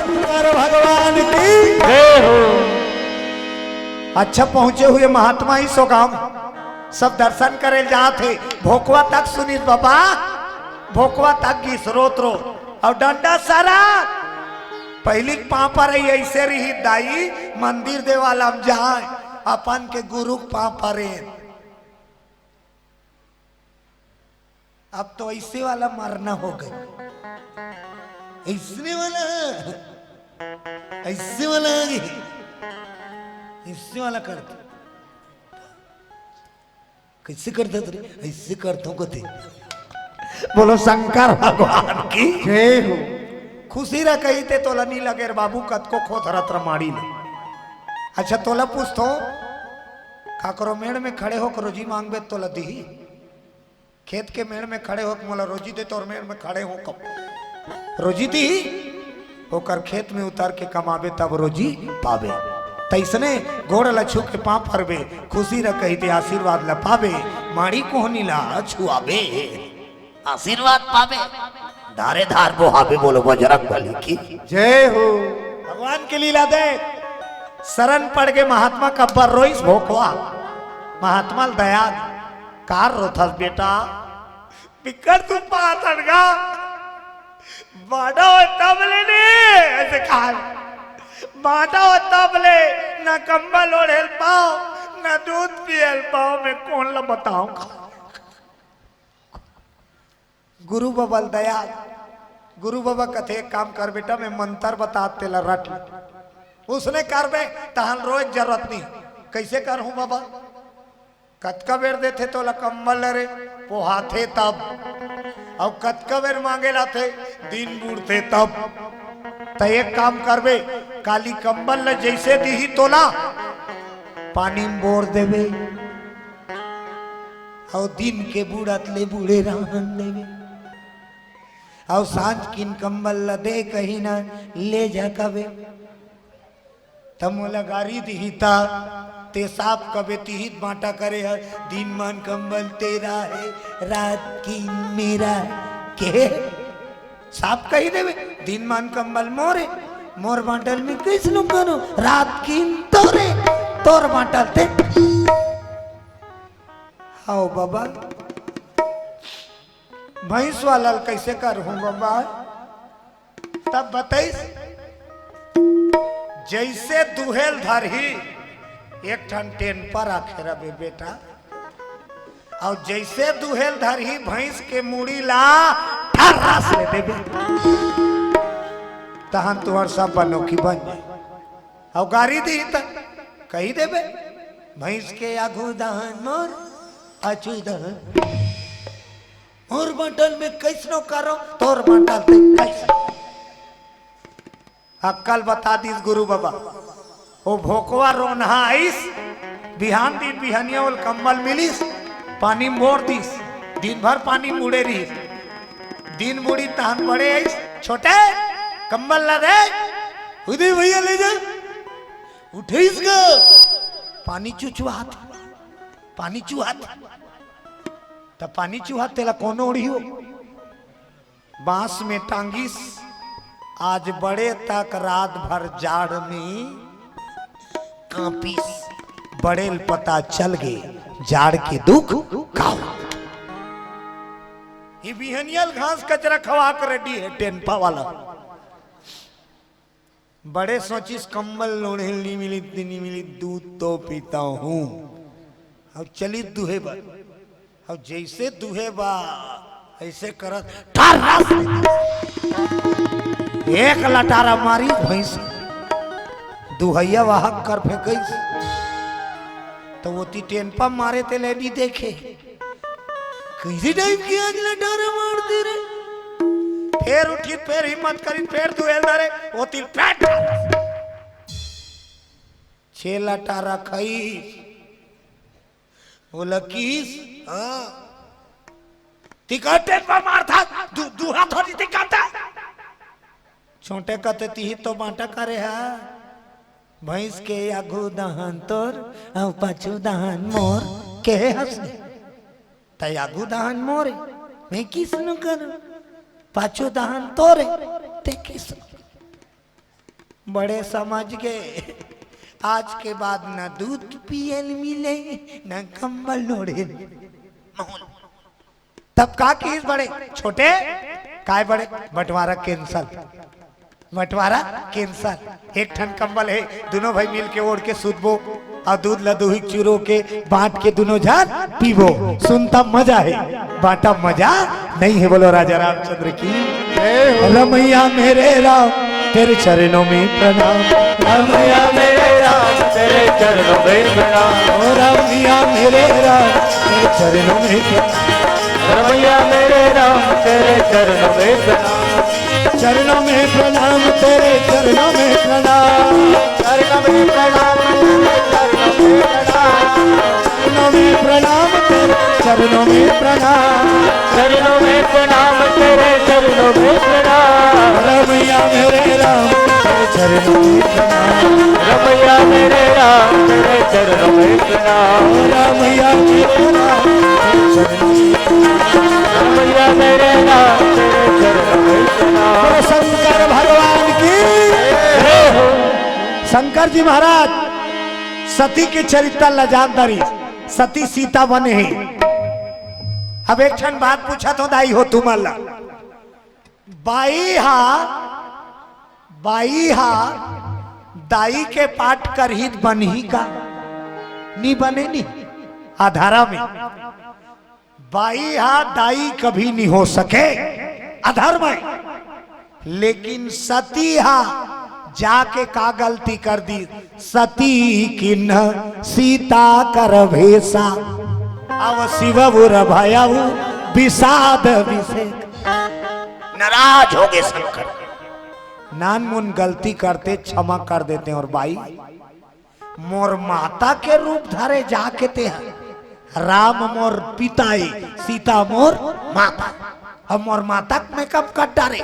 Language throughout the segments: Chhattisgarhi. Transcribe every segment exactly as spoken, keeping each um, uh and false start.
शंकर भगवान की जय हो। अच्छा, पहुंचे हुए महात्मा ही सो गांव में सब दर्शन करे जात हे। भोकवा तक सुनिस बाबा, भोकवा तक गिस रोत रोत। अउ डंडा सारा पहिली पांव पर ही ऐसे रही दाई, मंदिर देवाला म जाए, अपन के गुरु के पांव परे। अब तो ऐसे वाला मरना हो गई, ऐसने वाला, ऐसे वाला आ गई, ऐसे वाला करते। कैसे करते रे? ऐसे करता हूँ कते। बोलो शंकर भगवान की जय हो। खुशी रह कही ते तोला नी लगे रे बाबू, कतको खोथरत रमाड़ी ले। अच्छा, तोला पूछतो, काकरो मेड़ में खड़े होके रोजी मांगबे तोला दीही? खेत के मेड़ में खड़े होके मोला रोजी दे, तोर मेड़ में खड़े हो कब रोजी दीही? ओकर खेत में उतर के कमाबे तब रोजी पाबे। तैसने गोड़ ल छू के पांव परबे, खुशी रह कहिते आशीर्वाद ल पाबे, माड़ी कोहनी ल छुआबे, आशीर्वाद पाबे, धारे धार बोहाबे। बोलो बजरंग बली की जय हो। भगवान के लीला दे, शरण पड़ के महात्मा कब्बर रोइस भोकवा, महात्मा ल दया, कार रोथस बेटा, बिकट तू पाथन गा। बांटा हो तब ले ने, ऐसे कहा। बांटा हो तब ले, ना कंबल ओढ़ेल पाओ, ना दूध पियल पाओ, मैं कौन ला बताऊं? गुरु बबल दया, गुरु बाबा कथे, "एक काम कर बेटा, मैं मंत्र बता तेला रट ले।" उसने करबे, तहन रोए जरूरत नहीं। कैसे करहूं बाबा? कतका बेर देथे तोला कंबल रे, पोहाथे तब, अउ कतका बेर मांगे लाथे, दिन बूड़थे तब। त एक काम करबे, काली कंबल ल जैसे दीही तोला, पानी म बोर देबे, अउ दिन के बूड़त ले बूड़े रहन देबे, अउ सांझ किन कंबल ल दे कही ना, ले जा कबे। त मोला गारी दिही त, ते साफ कबे तिहित बांटा करे ह, दिन मान कंबल तेरा है, रात की मेरा है। के? साफ कही देबे, दिन मान कंबल मोरे, मोर बांटल में किसनु करो, रात की तोरे, तोर बांटल ते। हाओ बाबा, भैंस वाला ल कैसे करहूं बाबा? तब बताइस, जैसे दुहेल धरही, एक ठन टेन पर आखे रबे बेटा, अउ जैसे दुहेल धरही भैंस के मुड़ी ला ठर्रास ले देबे, तहन तुहर सब बनोखी बन जाए। अउ गारी दी त कही देबे, "भैंस के आगू दहन मोर, पाछू दहन।" मोर बांटल में कैसनो करो, तोर बांटल ते कैसनो। अक्कल बता दीस गुरु बाबा। ओ भोकवा रोनहा आइस, बिहान दिन बिहनिया ओल कंबल मिलिस, पानी मोर दिस, दिन भर पानी मुड़े रहिस। दिन मुड़ी तहन बड़े आइस, "छोटे, कंबल ला दे, उदय भैया ले जा।" उठिस ग, पानी चुचुआत, पानी चुआत। त पानी चुहा तेला कोनो ओढ़ियो? बांस में टांगिस, आज बड़े तक रात भर जाड़ में कांपिस। बड़े ल पता चल गे जाड़ के दुख का हो। ये बिहनियल घास कचरा खवा कर रेडी है टेम्पा वाला। बड़े सोचिस, "कंबल ओढ़े नी मिली, नी मिली, दूध तो पीता हूँ।" अब चली दुहे बर। अब जैसे दुहे बा, ऐसे करत ठार रास एक लटारा मारी भैंस, दुहैया वाहक कर फेंकइस। तो वो ती टेम्पा मारे ते ले नी देखे। कैसे टाइप की आज लटारा मार दे रे। फेर उठी, फेर हिम्मत करी, फेर दुहेल धरे, ओती फेर छे लटारा खई। बोला किस? हाँ। तिकटे पर मार था, दू, दू हाथ होती तिकटे। छोटे कते तिही तो बांटा करे हा। भैंस के आगू दहन तोर, अउ पाछू दहन मोर, के हंस दे। तै आगू दहन मोरे, मैं किसनु करूं? पाछू दहन तोरे, ते किसनु? बड़े समझ गए, आज के बाद न दूध पियल मिले, न कंबल ओढ़े। तब का किस बड़े छोटे, काय बड़े, बंटवारा cancel, बंटवारा cancel। एक ठन कंबल हे, दोनों भाई मिल के ओढ़ के सुतबो, अउ दूध ल दुही चूरो के बांट के दोनों झन पीबो। सुन तब मजा हे, बांटा मजा नहीं हे। बोलो राजा रामचंद्र की। जय हो। रमैया मेरे राम, तेरे चरणों में प्रणाम। रमैया मेरे राम, तेरे चरणों में प्रणाम। ओ रमैया मेरे राम, तेरे चरणों में प्रणाम। रमैया मेरे राम, तेरे चरणों में प्रणाम। चरणों में प्रणाम, तेरे चरणों में प्रणाम। चरणों में प्रणाम, तेरे चरणों में प्रणाम। चरणों में प्रणाम, तेरे चरणों में प्रणाम। चरणों में प्रणाम, तेरे चरणों में प्रणाम। रमैया मेरे राम, तेरे चरणों में प्रणाम। रमैया मेरे राम, तेरे चरणों में प्रणाम। रमैया मेरे राम, तेरे चरणों में प्रणाम। रमैया मेरे राम, तेरे चरणों में प्रणाम। बोलो शंकर भगवान की। जय हो। शंकर जी महाराज सती के चरित्र ल जान दारी, सती सीता बने हे। अब एक ठन बात पूछत हों दाई हो तुमन ला, बाई हा, बाई हा दाई के पाट करही त बनही का? नी बने नी। अधरम हे। बाई हा दाई कभी नी हो सके, अधरम हे। लेकिन सती हा जाके का गलती कर दिस? सती किन्ह सीता कर भेसा, अव शिव उर भयउ विषाद विषेक। नाराज हो गे शंकर। नानमुन गलती करते क्षमा कर देते हैं। अउ बाई, मोर माता के रूप धरे जाके तेंह, राम मोर पिता ए, सीता मोर माता, अउ मोर माता के makeup कर डारे।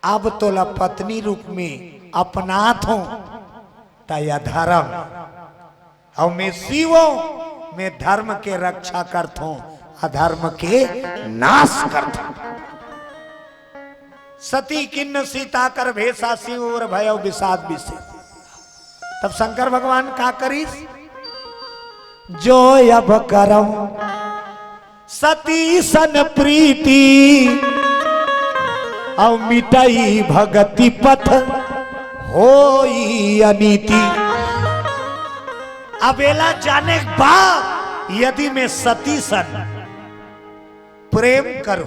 अब तोला पत्नी रूप में अपनात हों, त अधरम। अउ मैं शिव ओं, मैं धरम के रक्षा करत हों, अधरम के नाश करत हों। सती किन्ह सीता कर भेसा, शिव उर भयउ विषाद विषेक। तब शंकर भगवान का करिस? जो अब करउँ सती सन प्रीति, अउ मिटई भगति पथ होई अनीति। अब एला जाने के बाद यदि मैं सती सन प्रेम करूं,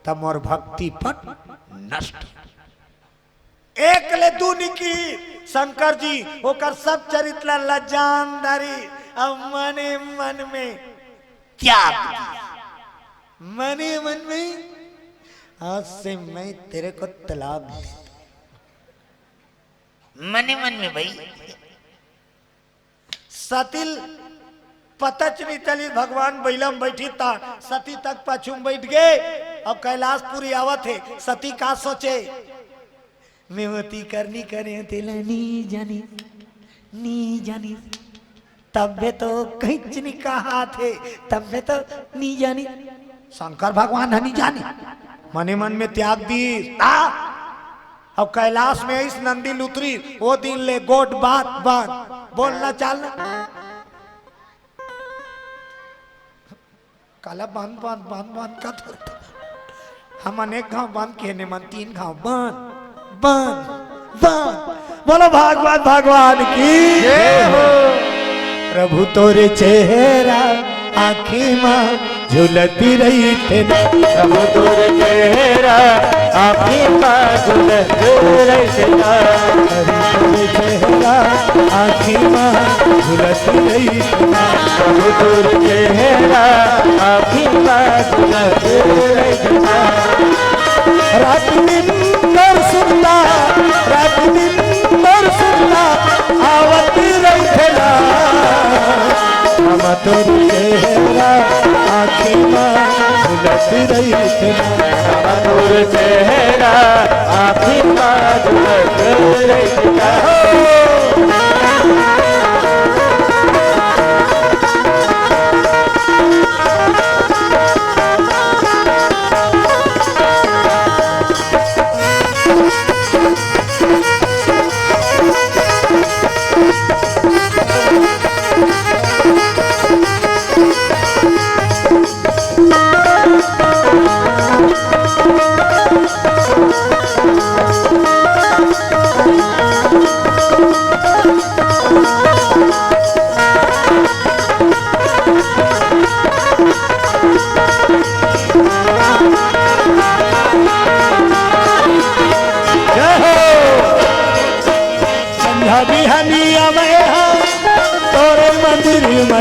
त मोर भक्ति पथ नष्ट। एक ले दू नी किहिस शंकर जी, ओकर सब चरित्र ला जान डारिस, अउ मने मन में त्याग दिस। मने मन में, आज से मैं तेरे को तलाक दे, मने मन में भाई। सती ल पताच नइ चलिस, भगवान बइला म बइठिस त सती तक पाछू म बइठ गे। अब कैलाशपुरी आवत हे, सती का सोचे, मैं ओती करनी करे हंव तेला नी जानिस, नी जानिस। तभे तो कहींच नी कहाथे, तभे तो नी जानिस। शंकर भगवान ह नी जानिस, मने मन में त्याग दिस। ता अब कैलाश में आइस, नंदी ल उतरिस, ओ दिन ले गोठ बात बंद, बोलना चालना। काला बंद, बंद, बंद, बंद का धरत। हमन एक घांव बंद किहेन, एमन तीन घांव बंद, बंद, बंद। बोलो भागवत भगवान की जय हो। प्रभु तोरे चेहरा आँखी मा झुलत रहिथे ना। प्रभु तोर चेहरा आँखी मा झुलत रहिथे ना। प्रभु तोर चेहरा आँखी मा झुलत रहिथे ना। प्रभु तोर चेहरा आँखी मा झुलत रहिथे ना। रात दिन तोर सुरता, रात दिन तोर सुरता आवत रहिथे ना। हम तोर चेहरा आँखी मा झुलत रहिथे ना। हम तोर चेहरा आँखी मा झुलत रहिथे ना।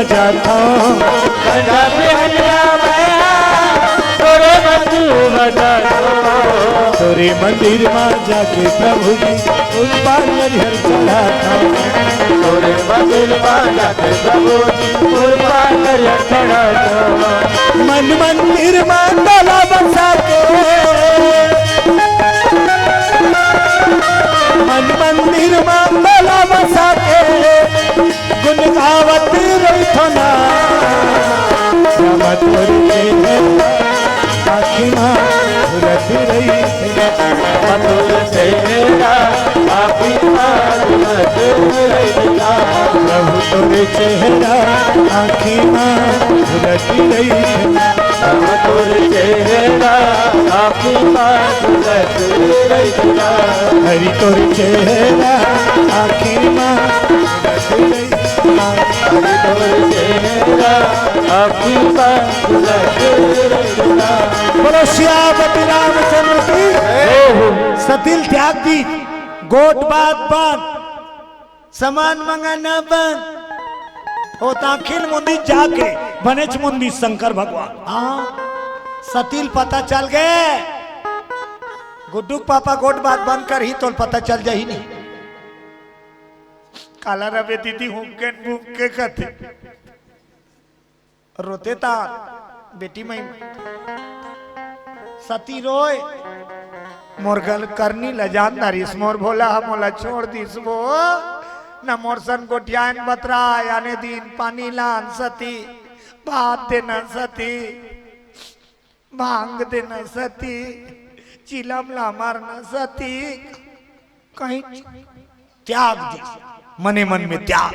जाथों। बजा बिहनिया मैं तोरे मंदिर बजा दो। तोरे मंदिर मा जाके प्रभु जी कुर्बान नरियर चढ़ाथों। तोरे मंदिर मा जाके प्रभु जी कुर्बान नरियर चढ़ाथों। मन मंदिर मा तोला बसा के, मन मंदिर मा तोला बसा के, गुन गावत रहिथों ना, श्यामा तोर चेहरा आँखी मा झूलत रहिथे। श्यामा तोर चेहरा आँखी मा झूलत रहिथे। प्रभु तोर चेहरा आँखी मा झूलत रहिथे। श्यामा तोर चेहरा आँखी मा झूलत रहिथे। हरि तोर चेहरा आँखी मा झूलत रहिथे। बोलो सियापति रामचंद्र की। सती ल त्याग दीस, गोठ बात बंद, समान मंगना बंद। ओ त आँखी ल मुंदिस जाके, बनेच मुंदिस शंकर भगवान। हाँ, सती ल पता चल गे, गुड्डू के पापा गोठ बात बंद करही, तोला पता चल जाही नहीं। काला रबे दीदी, हुक्के न भुक्के कथे। रोथे त बेटी मई सती रोय, मोर गल करनी ल जान डारिस, मोर भोला ह मोला छोड़ दिस वो। न मोर सन गोठियाय न बतराय, आने दिन पानी लान सती, भात देना सती, भांग देना सती, चिलम ला मारना सती, कहीं त्याग दीस, मने मन में त्याग।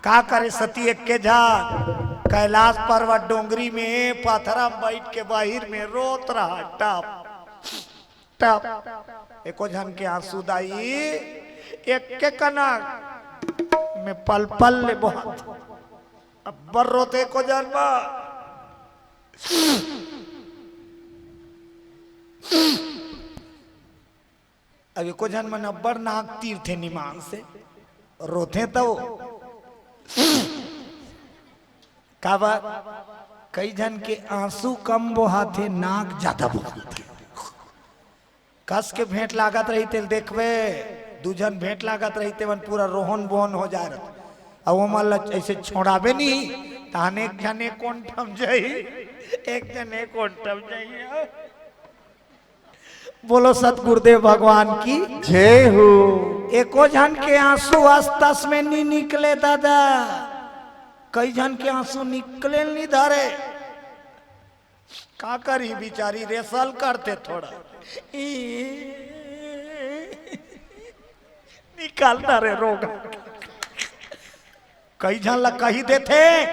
का करे सती एक्के झन कैलाश पर्वत डोंगरी में पथरा म बइठ के बहिर में रोत रहा, टप टप। एको झन के आंसू दाई, एक्के कनक में पल पल ले बोहत। अब्बर रोथे एको झन बा। अब एको झन मन अब्बड़ नाक तीरथे निमान से, रोथे त वो। काबर? कई झन के आंसू कम बोहाथे, नाक जादा बोहाथे। कस के भेंट लागत रही तेल देखबे, दू झन भेंट लागत रही तेमन पूरा रोहन बोहन हो जाए रहत। अब ओमन ल ऐसे छोड़ाबे नहीं, तहन एक झन एक कोंठम जाही, एक झन एक कोंठम जाही। बोलो सतगुरुदेव भगवान की जय हो। एको झन के आंसू अस्तस में नी निकले दादा, कई झन के आंसू निकले नी धरे। का करी बिचारी, रेसल करथे थोड़ा, ई निकालना रे रोग। कई झन ला कही देथे,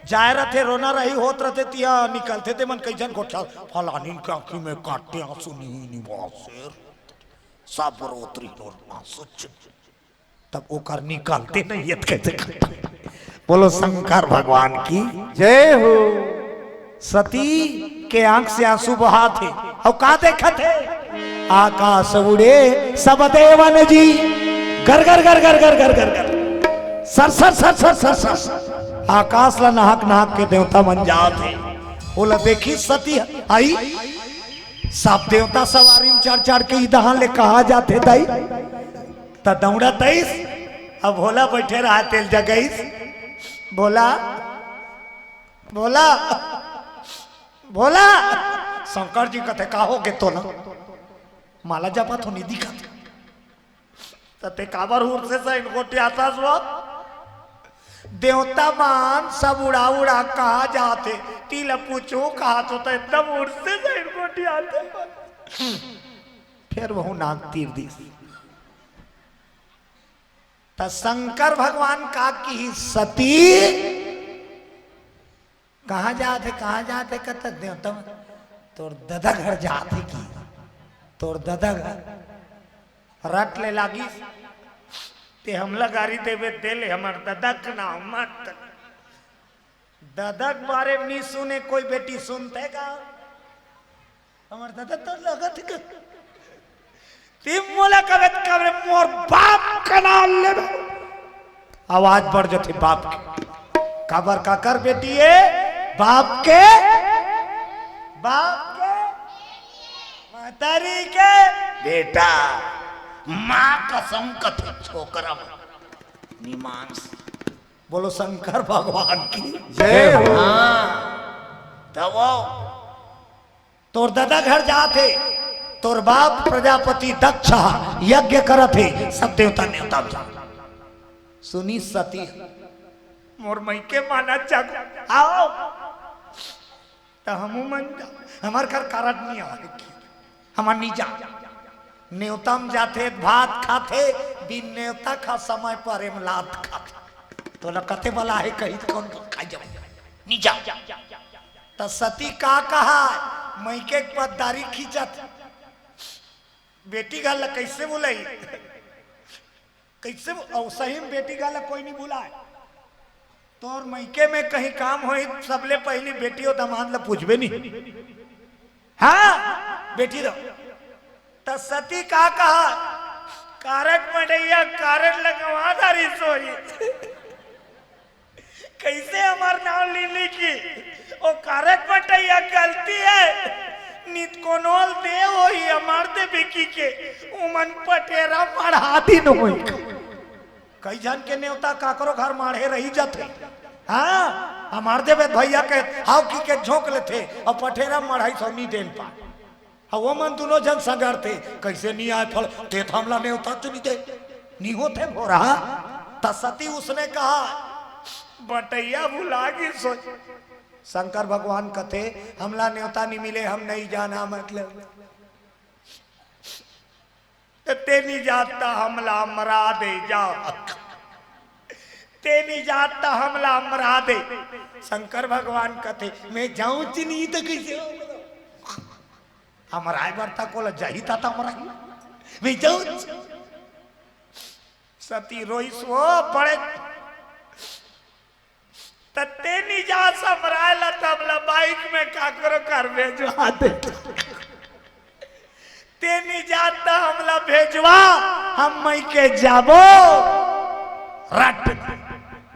जाय रथे, रोना रही होत रथे, तिया निकलथे, ते मन कई झन गोठिया, "फलानिन के आंखी में काटे आंसू नहीं निवासे, सब रोत रही, रोना सोच।" तब ओकर निकलते नहीं, ये कैसे करता? बोलो शंकर भगवान की जय हो। सती के आंख से आंसू बहाथे, अउ का देखथे? आकाश उड़े सब देवन जी, गर गर गर गर गर गर गर गर, सर सर सर सर सर सर, आकाश ला नहक नहक के देवता मन जाथे। ओला देखिस सती, आई सब देवता सवारी में चढ़ चढ़ के इदहां ले कहा जाथे दाई, त दौड़त आइस। अब भोला बैठे रहा, तेल जगइस, "भोला, भोला, भोला।" शंकर जी कथे, "का हो गे तोला? माला जपत हो, नी दिखत?" त ते काबर हुर से सैन गोठियाथस वो? देवता मन सब उड़ा उड़ा कहा जाथे, तिला पूछो कहा तो त एकदम हुर से सैन गोठियाथे। फिर वहू नाक तीर दिस। त शंकर भगवान का किही, सती कहाँ जात हे, कहाँ जात हे? कहत देवता, तोर ददा घर जात हे कि तोर ददा घर रट ले लागिस। ते हमला गारी देबे, दे ले, हमर ददा के नाम मत। ददा के बारे में नी सुने कोई बेटी, सुनथे का? हमर ददा तो लगत के। ते मोला कबे त कबे मोर बाप का नाम लेबे। आवाज बढ़ जथे बाप के। काबर काकर बेटी हे? बाप के, बाप के, महतारी के बेटा। माँ कसम कथे छोकरा मन निमान से। बोलो शंकर भगवान की जय हो। हाँ, तब वो तोर ददा घर जात हे, तोर बाप प्रजापति दक्ष ह, यज्ञ करत हे, सब देवता नेवता म जात। सुनी सती, मोर मइके मानत जागो, आओ। त हमू मन जा, हमर घर कारड नइ आवे, हमर नइ जा। नेवता म जाथे, भात खाथे, बिन नेवता खा समय पर एम लात खाथे। तोला कते बला हे कही त कौन खाई जब? नइ जा। त सती का कहा, मइके के पद्दारी खींचत, बेटी घर ला कइसे बुलाई? कइसे बु-, अउ सही म बेटी घर ला कोई नइ बुलाय। तोर मइके में कहीं काम होही, सबले पहिली बेटी अउ दमांद ला पूछबे नहीं। हाँ, बेटी दो। त सती का कहा, कारड मढ़इया कारड लगवा धारी सोरी। कइसे हमर नाव ली लिखी? ओ कारड मढ़इया गलती हे, नित कोनो ल दे होही, हमर दे बिकी के, उमन पटेरा मढ़ा दिन होही। कई झन के नेवता काकरो घर माढ़े रही जाथे। हाँ, हमर देवे भइया के हाव की के झोंक लेथे, अउ पटेरा मढ़ाई सौ नी देन पाए। अउ वो मन दुनों झन सगरथे, कइसे नइ आय फल, ते त हमला नेवता तो नइ दे, नइ होथे भोरा। त सती उसने कहा, बटइया भुला गिस होही। शंकर भगवान कथे, हमला नेवता नइ मिले, हम नइ जाना, मतलब। त ते नइ जात त हमला मरा दे जा, ते नइ जात त हमला मरा दे। शंकर भगवान कथे, मैं जाऊं च नहीं त कइसे हो? अमराय बर त कोला जाही त, त अमराही। मैं जाऊं च। सती रोइस वो बड़े। त ते नइ जास अमराय ला, त हमला बाइक में काकरो घर भेजवा दे। ते नइ जात त हमला भेजवा, हम मइके जाबो। रट।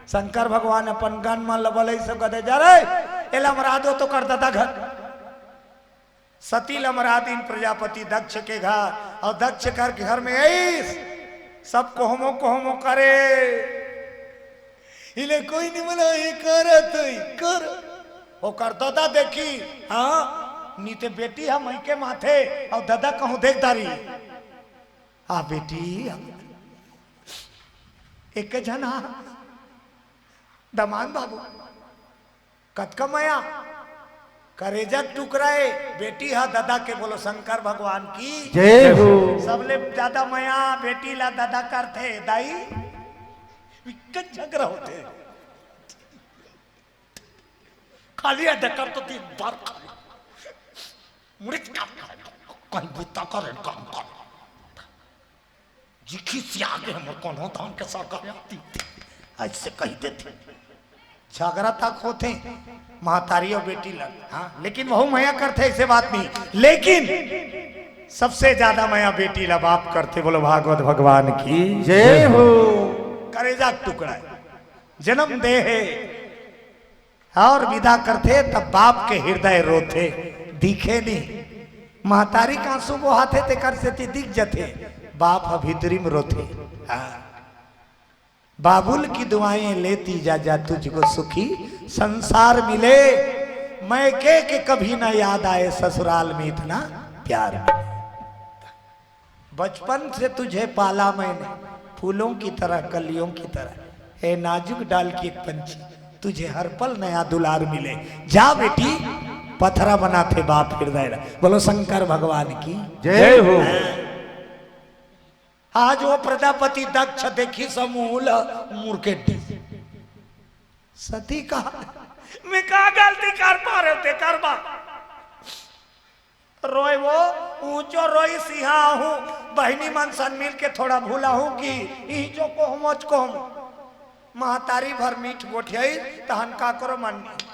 शंकर भगवान अपन गन मन ल बलइस, कथे, जा रे, एला अमरा दो तोकर ददा घर। सती ल अमरा दिन प्रजापति दक्ष के घर, अउ दक्ष कर के घर में आइस, सब कोहमो कोहमो करे। इले कोई नइ बोला, ये करत होही, कर। ओकर ददा देखिस, हाँ, नइ ते बेटी ह मइके माथे, अउ ददा कहूं देख दारी। आ बेटी, एक झन हा, दमांद बाबू, कतका मया, करेजा के टुकड़ा ए, बेटी हा ददा के। बोलो शंकर भगवान की जय हो। सबले ज्यादा मया बेटी ला ददा करथे, दाई, बिकट झगरा होथे। खाली आ डकर तो दिन भर खाली। मुड़ित काम कर, कहीं बुता करे, काम कर। जी खिसिया गे हमर कोनो धान के सरकार आती, अइसे कहि देथे। झगरा तक होथे, महतारी अउ बेटी लड़, हाँ, लेकिन वहू मया करथे, अइसे बात नहीं। लेकिन सबसे ज्यादा मया बेटी ला बाप करथे। बोलो भागवत भगवान की जय हो। करेजा के टुकड़ा हे, जनम दे हे, अउ विदा करथे, तब बाप के हिरदय रोथे, दिखे नहीं। महतारी के आंसू बोहाथे, तेकर सेती दिख जथे, बाप ह भीतरी म रोथे। हाँ। बाबुल की दुआएं लेती जा जा, तुझको सुखी संसार मिले। मइके के कभी ना याद आए, ससुराल में इतना प्यार मिले। बचपन से तुझे पाला मैंने, फूलों की तरह, कलियों की तरह, ए नाजुक डाल की एक पंछी, तुझे हर पल नया दुलार मिले। जा बेटी, पथरा बनाथे बाप हिरदय ला। बोलो शंकर भगवान की जय हो। आज वो प्रजापति दक्ष देखिस मुंह ल मुरकेटी। सती कहा, मैं का गलती कर पा रहे थे, कर बा। रोय वो, ऊंचो रोइस, इहां आहूं, बहिनी मन सन मिल के थोड़ा भुलाहूं कि इही जो कोहमोच कोहम। महतारी भर मीठ गोठियाई, तहन काकरो मन नहीं।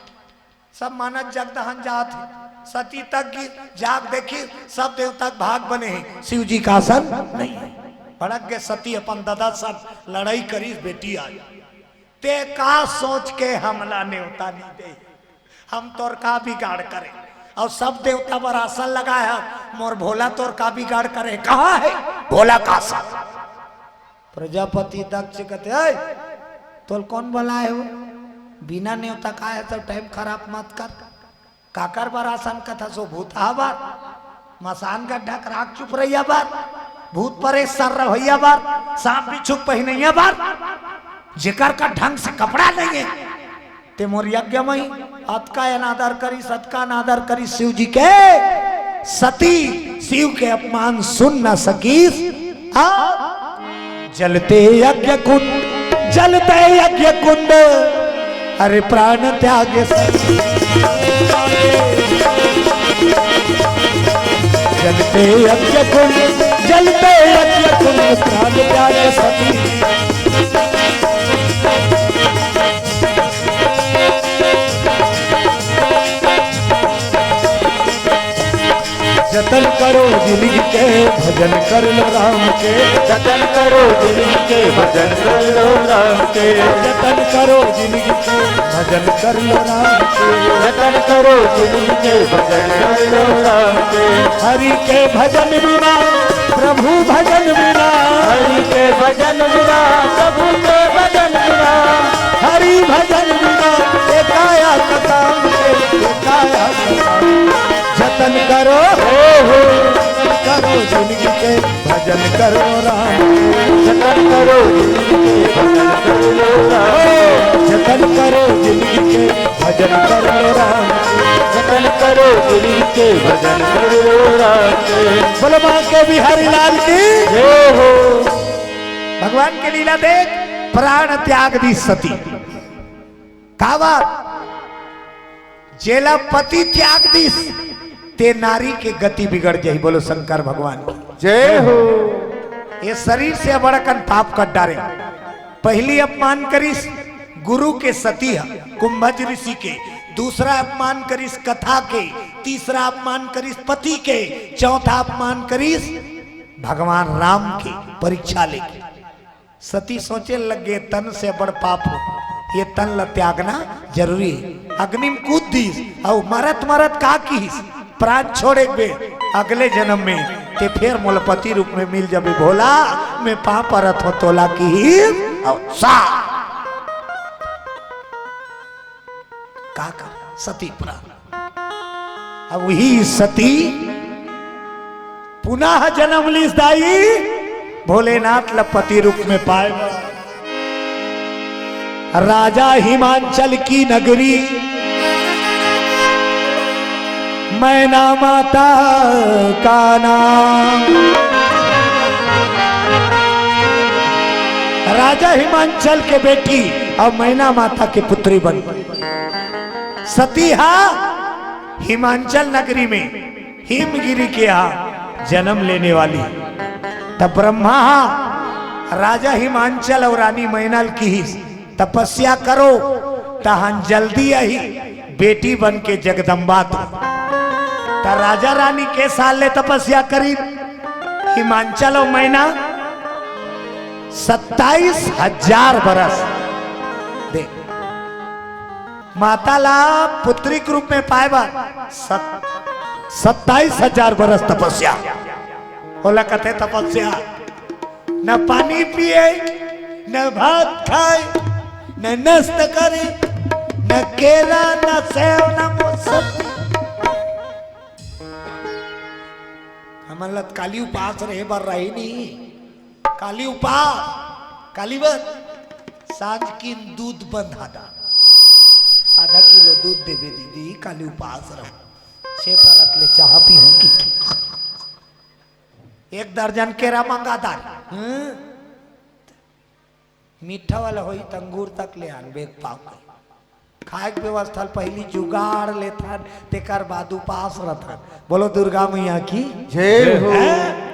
सब मानत जगदहन जात हे। सती तक गी-, जाग देखिस, सब देवता के भाग बने हे, शिव जी का आसन नहीं हे। भड़क गे सती अपन ददा सन लड़ाई करिस, बेटी आय। ते का सोच के हमला नेवता नहीं दे? हम तोर का बिगाड़ करे? अउ सब देवता बर आसन लगाए हन, मोर भोला तोर का बिगाड़ करे? कहाँ हे भोला का आसन? प्रजापति दक्ष कथे, "ऐ, तोल कौन बलाए हो? बिना नेवता का हे, सब टाइम खराब मत कर।" काकर बर आसन कथस? ओ भूतहा बर, मसान गड्ढा के राख चुपरइया बर, भूत परेत सर्रभइया बर, सांप बिच्छू पहिनइया बर, जेकर का ढंग से कपड़ा नइ हे। ते मोर यज्ञ मही अतका अनादर करिस, अतका अनादर करिस शिव जी के, सती शिव के अपमान सुन न सकिस। हाँ? जलते यज्ञ कुंड, जलते यज्ञ कुंड, अरे प्राण त्याग सती। जलते यज्ञ कुंड, जलते यज्ञ कुंड, प्राण त्याग सती। जतन करो जिनगी के, भजन कर लो राम के। जतन करो जिनगी के, भजन कर लो राम के। जतन करो जिनगी के, भजन कर लो राम के। जतन करो जिनगी के, भजन कर लो राम के। हरि के भजन बिना, प्रभु भजन बिना। हरि के भजन बिना, प्रभु के भजन बिना। हरि भजन बिना, एकाया कताम के, एकाया कताम। जतन करो, हो, हो। जतन करो जिनगी के, भजन करो राम। जतन करो जिनगी के, भजन करो राम। हो, जतन करो जिनगी के, भजन करो राम। जतन करो जिनगी के, भजन करो राम। बोलो माँ के बिहारी लाल की। जय हो। भगवान के लीला देख, प्राण त्याग दी सती। का बात? जेला पति त्याग दिस, ते नारी के गति बिगड़ जाही। बोलो शंकर भगवान की। जय हो। ये शरीर से बड़कन पाप कर डारे। पहली अपमान करिस गुरु के, सती ह, कुंभज ऋषि के, दूसरा अपमान करिस कथा के, तीसरा अपमान करिस पति के, चौथा अपमान करिस भगवान राम के, परीक्षा लेके। सती सोचे लगे, "तन से बड़ पाप हो, ये तन ल त्यागना जरूरी हे।" अग्नि में कूद दीस, अउ मरत मरत का किहिस, "प्राण छोड़ एक बे, अगले जन्म में ते फेर मोला पति रूप में मिल जाबे भोला, मैं पाँव परत हों तोला" किहिस, अउ सा का कर सती प्राण। अब वही सती पुनः जन्म लीस दाई, भोलेनाथ ल पति रूप में पाए बर। राजा हिमांचल की नगरी, मैना माता का नाम। राजा हिमांचल के बेटी अउ मैना माता के पुत्री बन सती हा हिमांचल नगरी में हिमगिरी के हा जन्म लेने वाली। तब ब्रह्मा हा राजा हिमांचल अउ रानी मैना ल किहिस, "तपस्या करो, तहन जल्दी आही बेटी बन के जगदम्बा तो।" त राजा रानी के साल ले तपस्या करिन हिमांचल अउ मैना, सत्ताईस हजार बरस। देख, माता ला पुत्री के रूप में पाए बर सत-, सत्ताईस हजार बरस तपस्या। ओला कथे तपस्या। न पानी पिए, न भात खाए, न नाश्ता करे, न केरा, न सेव, न मौसमी। हमन ला त काली उपास रहे बर रही नी। काली उपास, काली बर सांझ किन दूध बंधा डार। आधा किलो दूध देबे दीदी, काली उपास रहूं। छह परत ले चाह पीहूं कि। एक दर्जन केरा मंगा डार। हम्म? मीठा वाला होही त अंगूर तक ले आन, बेग पाव के। खाए के व्यवस्था ल पहिली जुगाड़ लेथन, तेकर बाद उपास रथन। बोलो दुर्गा मैया की जय हो। हैं?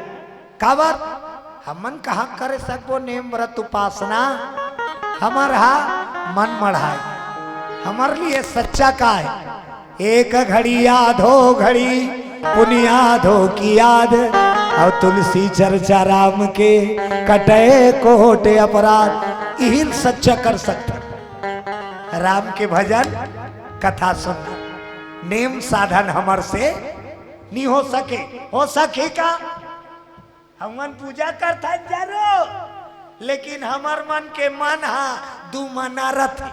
काबर? हमन कहाँ करे सकबो नेम व्रत उपासना? हमर हा मन मढ़ाए। हमर लिए सच्चा का हे? एक घड़ी याद हो घड़ी, पुन याद हो कि याद, अउ तुलसी चर्चा राम के, कटे कोट अपराध, इही ल सच्चा कर सकथन। राम के भजन, कथा सुनना। नेम साधन हमर से नी हो सके, हो सके का? हमन पूजा करथन जरूर, लेकिन हमर मन के मन हा दुमना रथे,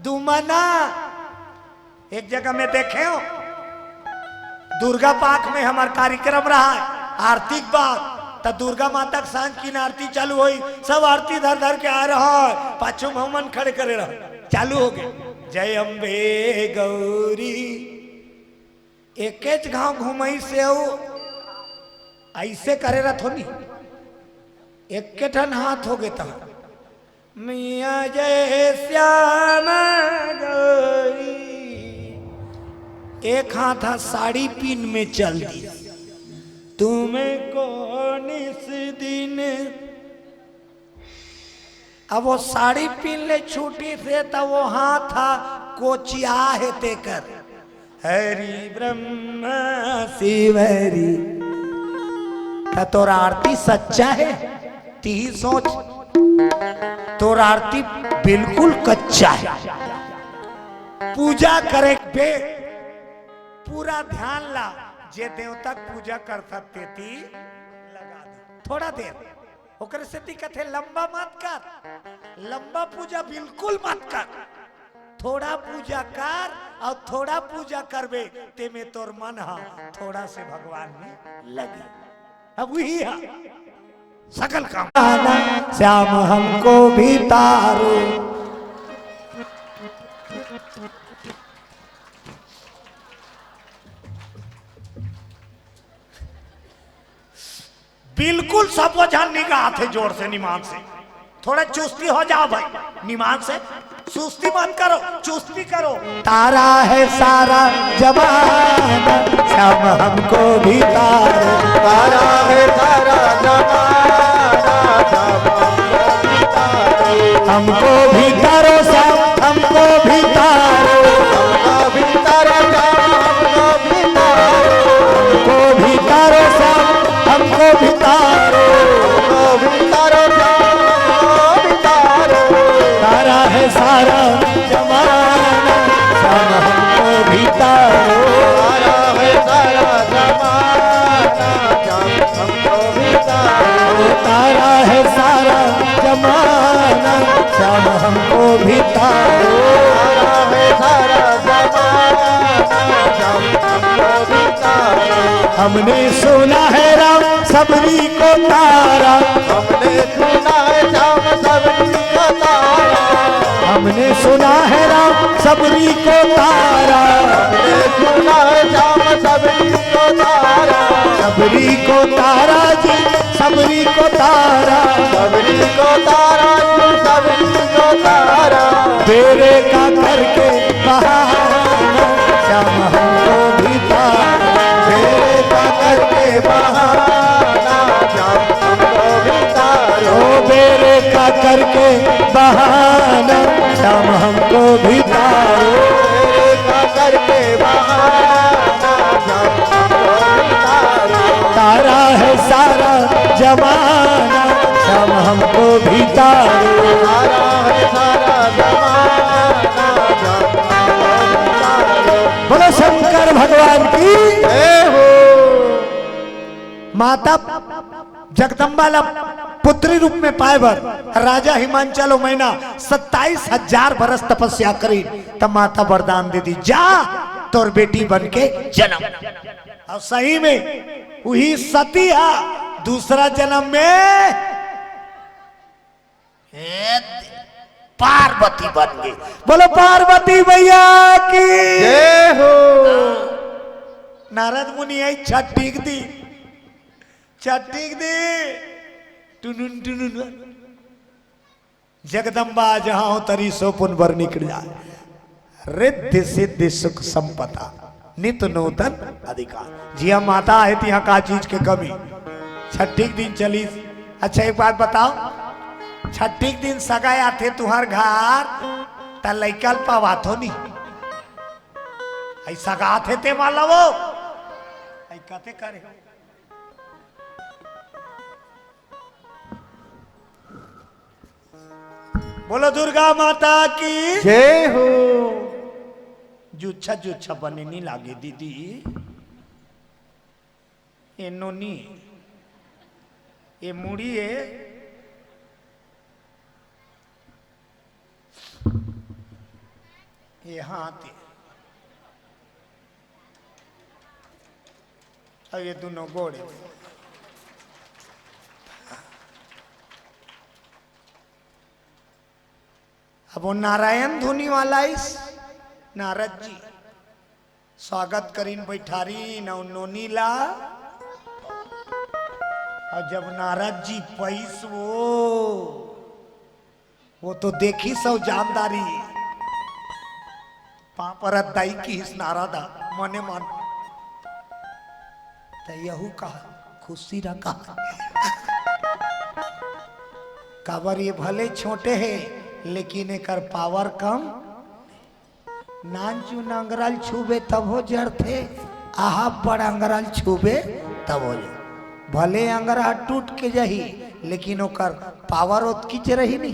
दुमना। एक जगह में देखे हो, दुर्गा पार्क में हमर कार्यक्रम रहा, आरती के बाद, त दुर्गा माता के सांझ की आरती चालू होई, सब आरती धर धर के आ रहा है, पाछू में हमन खड़े करे रहा, चालू हो गए, जय अम्बे गौरी। एकेच घाव घुमई से अउ ऐसे करे रहा थोनी, एक ठन हाथ हो गए त मैया जय श्याम गौरी। एक हाथ हा साड़ी पीन में चल दी। तुमको निस दिन, अब वो साड़ी पीन ले छूटी से, त वो हाथ हा कोचिया हे तेकर। हरि ब्रह्मा शिव हरि। त तोर आरती सच्चा हे, तिही सोच। तोर आरती बिल्कुल कच्चा हे। पूजा करे बे, पूरा ध्यान ला, जे देवता के पूजा कर सकते ती लगा दे थोड़ा देर। ओकरे सेती कथे लंबा मत कर, लंबा पूजा बिल्कुल मत कर, थोड़ा पूजा कर। और थोड़ा पूजा करबे, तेमे तोर मन हा थोड़ा से भगवान में लगे। अब वही है सकल काम। श्याम हमको भी तारो। बिल्कुल सबो झन निगाहत हे जोर से, निमान से। थोड़ा चुस्ती हो जाओ भाई, निमान से। सुस्ती मत करो, चुस्ती करो। तारा है सारा जमाना, श्याम हमको भी तारो। तारा है सारा जमाना, श्याम हमको भी तारो। हमको भी तारो श्याम, हमको भी तारो। हमको भी तारो श्याम, हमको भी तारो। हमको भी तारो श्याम, हमको भी तारो। हमको भी तारो श्याम, हमको भी तारो। तारा है सारा जमाना, श्याम हमको भी तारो। तारा है सारा जमाना, श्याम हमको भी तारो। तारा है सारा जमाना, श्याम हमको भी तारो। तारा है सारा जमाना, श्याम हमको भी तारो। हमने सुना है राम सबरी को तारा। हमने सुना है श्याम सबरी को तारा। हमने सुना है राम सबरी को तारा। हमने सुना है श्याम सबरी को तारा। सबरी को तारा जी, सबरी को तारा। सबरी को तारा जी, सबरी को तारा। बेरे का करके बहाना, श्याम हमको भी तारो। बेरे का करके बहाना, श्याम हमको भी तारो। ओ बेरे का करके बहाना, श्याम हमको भी तारो। बेरे का करके बहाना, श्याम हमको भी तारो। तारा है सारा जमाना, श्याम हमको भी तारो। तारा है सारा जमाना, श्याम हमको भी तारो। बोलो शंकर भगवान की। जय हो। माता जगदम्बा ला पुत्री रूप में पाए बर राजा हिमांचल मैना सत्ताईस हजार बरस तपस्या करी, तब माता वरदान दे दी, जा तोर बेटी बन के जन्म। और सही में वही सती हा दूसरा जन्म में हे पार्वती बन गई। बोलो पार्वती मैया की। जय हो। नारद मुनि आई छठी के दिन, छठी के दिन टुनुन टुनुन, जगदम्बा जहाँ हो तरी सो पुन बर निकल जाए। रिद्धि सिद्धि सुख संपदा नित नूतन अधिकार। जिया माता हे तिहाँ का चीज के कमी। छठी के दिन चलिस। अच्छा एक बात बताओ, छठी के दिन सगा आथे तुहर घर, त लइका ल पवाथो नी? अई सगा आथे ते माला वो। अई कते करे हो? बोलो दुर्गा माता की। जय हो। जुच्छा जुच्छा बने नी लागे दीदी। ए नोनी, ए मुड़ी ए, ए हाथ ए। अब ये दोनों गोड़े। अब वो नारायण धुनी वाला इस नारद जी स्वागत करीन बैठारी न नोनी ला। और जब नारद जी पैस वो, वो तो देखी सौ जानदारी। पापरत दाई की हिस नारद हा, मने मन। त यहू कहा, खुशी रहा कहा। काबर ये भले छोटे हे, लेकिन एकर पावर कम। नानचुन अंगरल छूबे तभो जरथे, आहा बड़ अंगरल छूबे तभो जर। भले अंगरा टूट के जही, लेकिन ओकर पावर ओतकीच रही नी।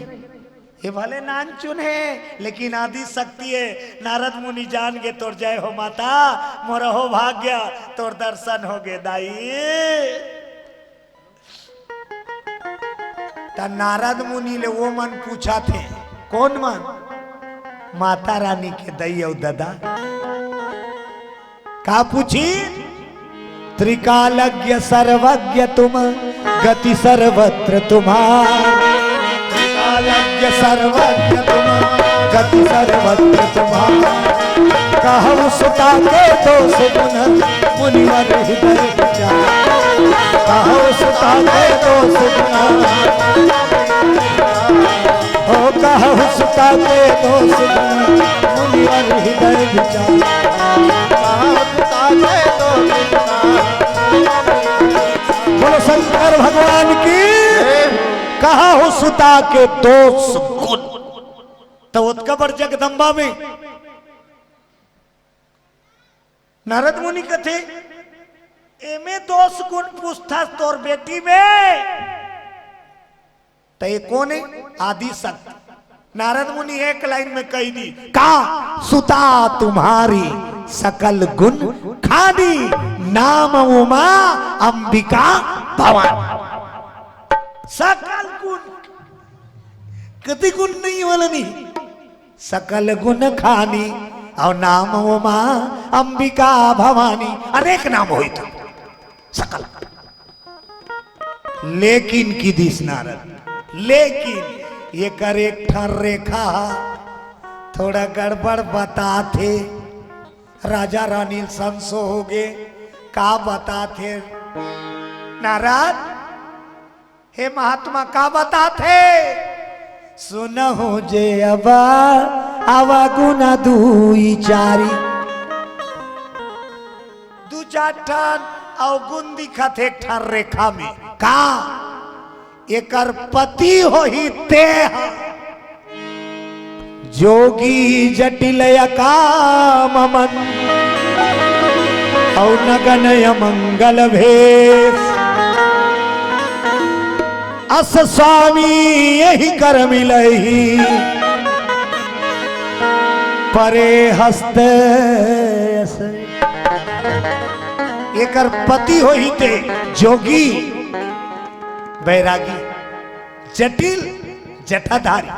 ये भले नानचुन हे, लेकिन आदि शक्ति हे। नारद मुनि जान गे तोर जय हो माता, मोर हो भाग्य, तोर दर्शन हो गे दाई। त नारद मुनि ले वो मन पूछा थे, कौन मन? माता रानी के दई अउ ददा। का पूछी? त्रिकालज्ञ सर्वज्ञ तुम, गति सर्वत्र तुम्हार। त्रिकालज्ञ सर्वज्ञ तुम, गति सर्वत्र तुम्हार। कहु सुता के दोष गुण, मुनिवर हृदय विचार। कहु सुता के दोष गुण, हो कहु सुता के दोष गुण, मुनिवर हृदय विचार। कहु सुता के दोष गुण। बोलो शंकर भगवान की। कहु सुता के दोष गुण। त ओतका बड़ जगदम्बा में नारद मुनि कथे, एमे दोष गुण पूछथस तोर बेटी में, त ये कोन हे? आदि शक्ति। नारद मुनि एक लाइन में कहि दी, का सुता तुम्हारी सकल गुण खानी, नाम उमा अंबिका भवानी। सकल गुण, कति गुण नहीं वाला नहीं। सकल गुण खानी, अउ नाम उमा अंबिका भवानी, अनेक नाम होई तो सकल। लेकिन किदिस नारद, लेकिन एकर एक ठन रेखा हा थोड़ा गड़बड़ बताथे। राजा रानी संसो हो गे, का बताथे नारद? हे महात्मा, का बताथे? सुनहु जे अवा, अवा गुना दुई चारी। दू चार ठन अवगुण दिखत हे एक ठन रेखा में। का? एकर पति होही ते ह। जोगी जटिल अकाम मन, अउ नगन अमंगल भेष। अस स्वामी यही कर मिलही, परे हस्त अस। एकर पति होही ते जोगी, बैरागी, जटिल, जटाधारी,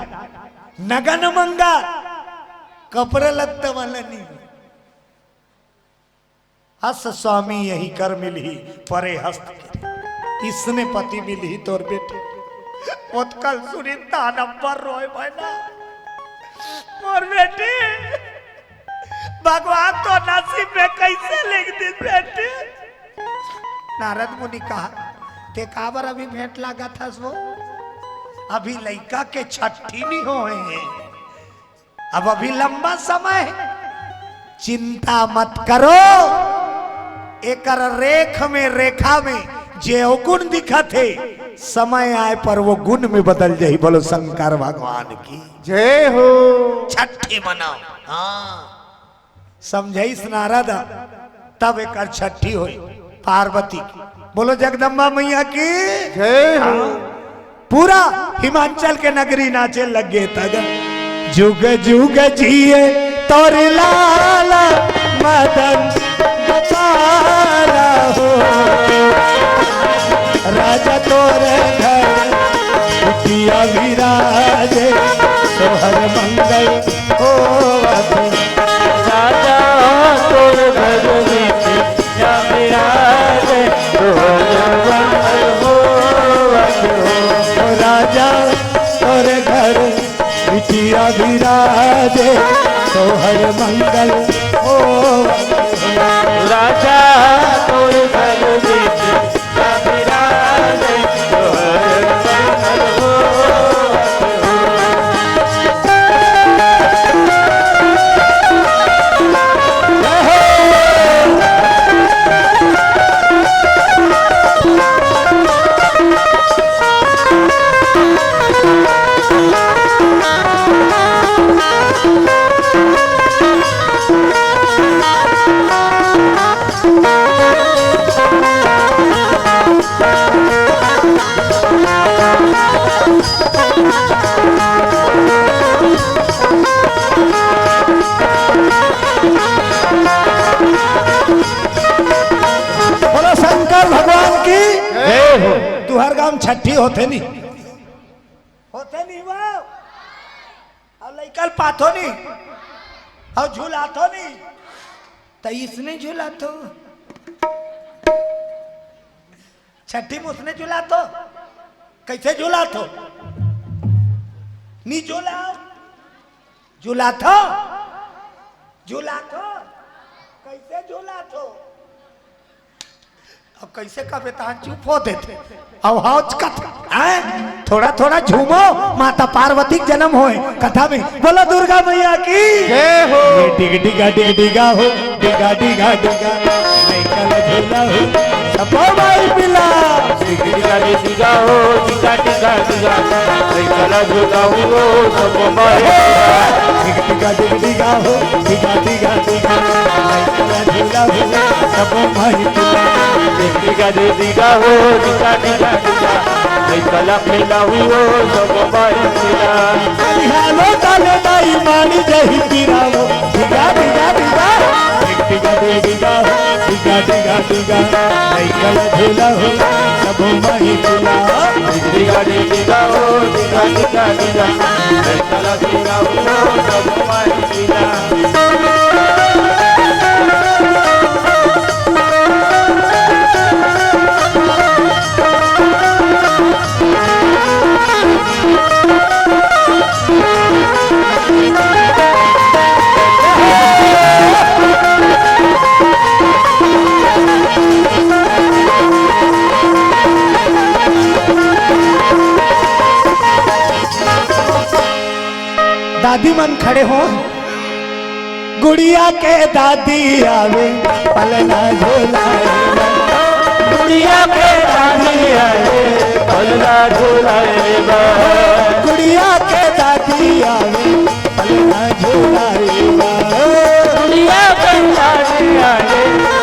नगन मंगा, कपड़ा लत्ता वाला नहीं। अस स्वामी यही कर मिलही, परे हस्त के। इसने पति मिलही तोर बेटी। ओतकल सुनी तान अब्बर रोय भैना। मोर बेटी, भगवान तो नसीब में कैसे लिख दी बेटी? नारद मुनि कहा, ते काबर अभी भेंट लागत हस वो? अभी लइका के छट्ठी नहीं होए हे। अब अभी लंबा समय हे, चिंता मत करो। एकर रेख में, रेखा में जे अवगुण दिखत हे, समय आए पर वो गुण में बदल जाही। बोलो शंकर भगवान की जय हो। छट्ठी मनाओ। हाँ, समझाइस नारद, तब एकर छट्ठी होई पार्वती की। बोलो जगदम्बा मैया की जय हो। हाँ। पूरा हिमाचल के नगरी नाचे लग गे तग। जुग जुग जिए तोर लाल मदन दोबारा हो, राजा तोर घर बिटिया विराजे, तोहर मंगल होवत। राजा तोर घर बिटिया विराजे, तोहर मंगल होवत हो। राजा तोर घर बिटिया विराजे, तोहर मंगल होवत हो। राजा तोर घर बिटिया विराजे, तोहर मंगल होवत हो। बोलो शंकर भगवान की। जय हो। तुहर गांव छठी होथे नी? होथे नी वो? अउ लइका ल पाथो नी? अउ झुलाथो नी? त इसने झुलाथो। छठी में उसने झुलाथो। कइसे झुलाथो? नी झुलाव। झुलाथो। झुलाथो। कइसे झुलाथो? अब कइसे कबे तहां चुप हो देथे। अब हौच कथ, हैं? थोड़ा थोड़ा झूमो, माता पार्वती के जन्म होय कथा में। बोलो दुर्गा मैया की। जय हो। ये डिग डिगा डिग डिगा हो, डिगा डिगा डिगा, लइका ल झूला हो, सबो माई पिला। डिग डिगा डिग डिगा हो, डिगा डिगा डिगा, लइका ल झूला हो, सबो माई पिला। डिग डिगा डिग डिगा हो, डिगा डिगा डिगा, लइका ल झूला हो, सबो माई पिला। डिग डिगा डिग डिगा हो, डिगा डिगा डिगा, लइका ल पिला हो, सबो माई पिला। बिहानो ताले दाई मानी जही पिरावो, डिगा डिगा डिगा, डिग डिगा डिग डिगा हो, डिगा डिगा डिगा, लइका ल झूला हो, सबो माई पिला। डिग डिगा डिग डिगा हो, डिगा डिगा डिगा, लइका ल झूला हो, सबो माई पिला। दादी मन खड़े हो। गुड़िया के दादी आवे, पलना झुलाए बर। गुड़िया के दादी आवे, पलना झुलाए बर। गुड़िया के दादी आवे, पलना झुलाए बर। गुड़िया के दादी आवे,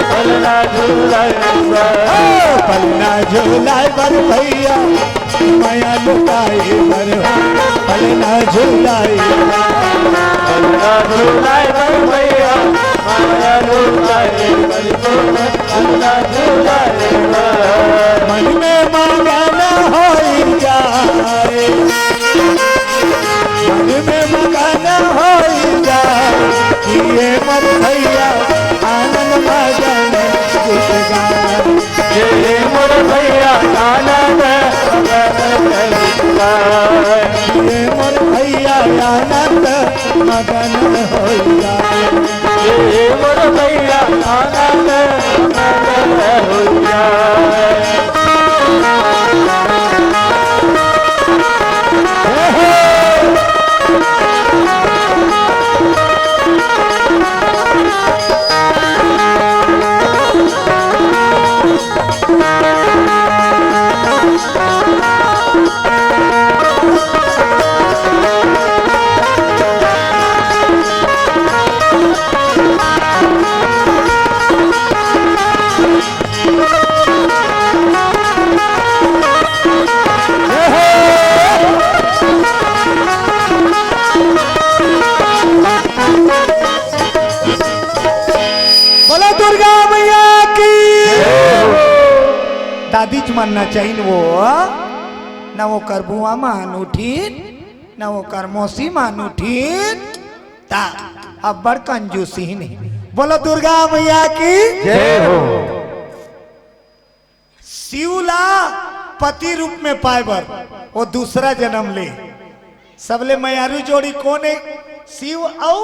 पलना झुलाए बर। ओ, पलना झुलाए बर भैया, मया लुटाए बर हो, पलना झुलाए बर। पलना झुलाए बर भैया, मया लुटाए बर हो, पलना झुलाए बर। मन में मगन होई जाए, मन में मगन होई जाए, कि ये मोर भैया आनंद मगन गीत गाए। ये मोर भैया आनंद मगन होई जाए। ये मोर भैया आनंद मगन होई जाए। ये मोर भैया आनंद मगन होई जाए। दीज मन न चाहिन वो, न ओकर बुआ मान उठिन, न ओकर मौसी मान उठिन, ता अब्बड़ कंजूसी नहीं। बोलो दुर्गा मैया की। जय हो। शिव ला पति रूप में पाए बर वो दूसरा जन्म ले। सबले मयारू जोड़ी कोन हे? शिव अउ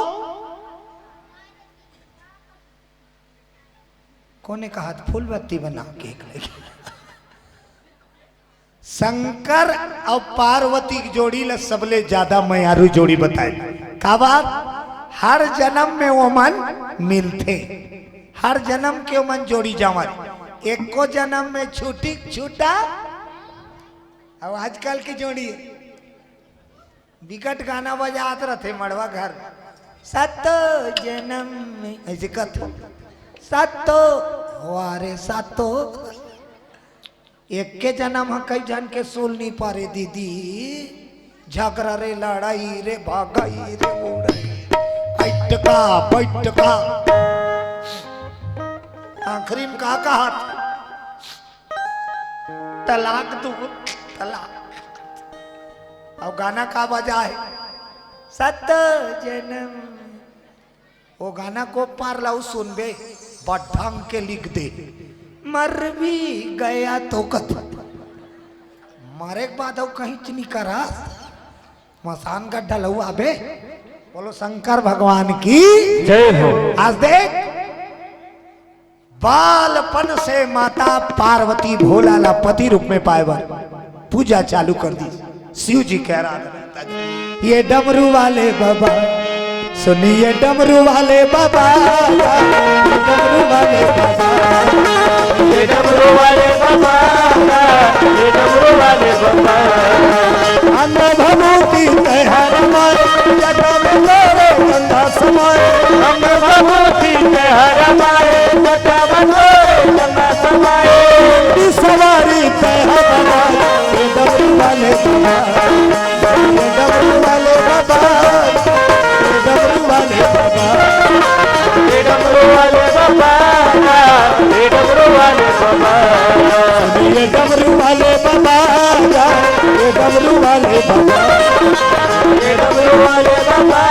कोने कहा त फूल बत्ती बना के एक लगे। शंकर अउ पार्वती के जोड़ी ला सबले ज्यादा मयारू जोड़ी बताए। का बात? हर जन्म में ओमन मिलथे, हर जन्म के ओमन जोड़ी जावन। एको जन्म में छूटी छूटा। अब आजकल की जोड़ी बिकट गाना बजात रथे मड़वा घर, सातो जन्म में ऐसे कथे, सातो, वारे सातो। एक के जन्म ह कई झन के सुन नहीं पारे दीदी, झगड़ा रे लड़ाई रे भगाई रे उड़ाई, बैठका बैठका। आखिरी में का कहत? तलाक दो, तलाक। अब गाना का बजा है? सत जन्म। वो गाना को पार लाऊ सुनबे, बड़ ढंग के लिख दे। मर भी गया तो कत, मरे के बाद वो कहीं च नहीं करा, मसान गड्ढा लऊ आबे। बोलो शंकर भगवान की। जय हो। आज देख, बालपन से माता पार्वती भोला ला पति रूप में पाए बर पूजा चालू कर दी। शिव जी के आराधना तक। ये डमरू वाले बाबा, सुनिए डमरू वाले बाबा, डमरू वाले बाबा, ये डमरू वाले बाबा, ये डमरू वाले बाबा। अन्न भभूति तैहर मारे, जटा में तोरे गंगा समाए। अन्न भभूति तैहर मारे, जटा में तोरे गंगा समाए। सवारी तैहर मारे, ये डमरू वाले बाबा, ये डमरू वाले बाबा, ये डमरू वाले बाबा। ये डमरू वाले बाबा, ये डमरू वाले बाबा। ये डमरू वाले बाबा, ये डमरू वाले बाबा। ये डमरू वाले बाबा,